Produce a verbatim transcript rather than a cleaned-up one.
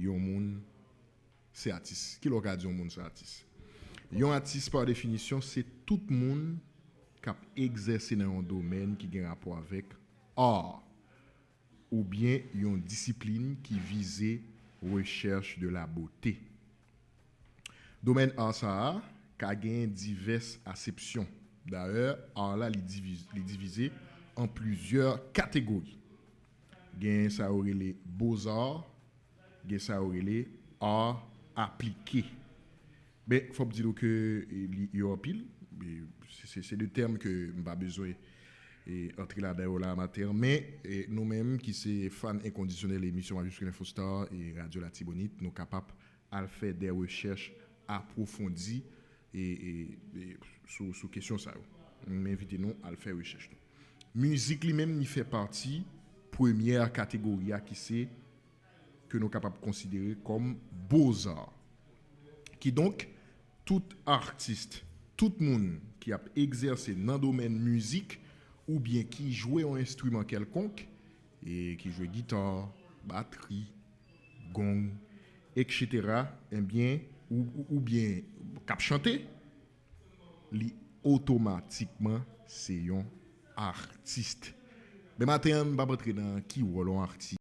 yon moun se atis. Ki lè w ka di yon moun se atis? Yon atis, pa definisyon, se tout moun k ap egzèse nan yon domèn ki gen rapò avèk art oubyen yon disiplin ki vize rechèch de la bote. Domèn art sa a ka gen divès asepsyon. Dayè, art la li diviz- li divize an plizyè kategori. Gen sa yo rele beaux-arts, gen sa yo rele art appliqué. Men fò m di nou ke li yo anpil. Se de tèm ke m pa bezwen antre ladan yo la maten an, men nou menm ki se fan enkondisyonèl emisyon Majuscule Info Star e Radyo Latibonit, nou kapab al fè de rechèch apwofondi sou kesyon sa yo. M envite nou al fè rechèch nou. Mizik li menm li fè pati premyè kategori a ki se ke nou kapab konsidere kòm beaux-arts. Kidonk, tout atis, tout moun ki ap egzèse nan domèn mizik oubyen ki jwe yon enstriman kèlkonk, e ki jwe gita, batri, gong, etsetera, ebyen, ou, oubyen k ap chante, li otomatikman se yon atis. Men maten an, m p ap antre nan ki wòl yon atis.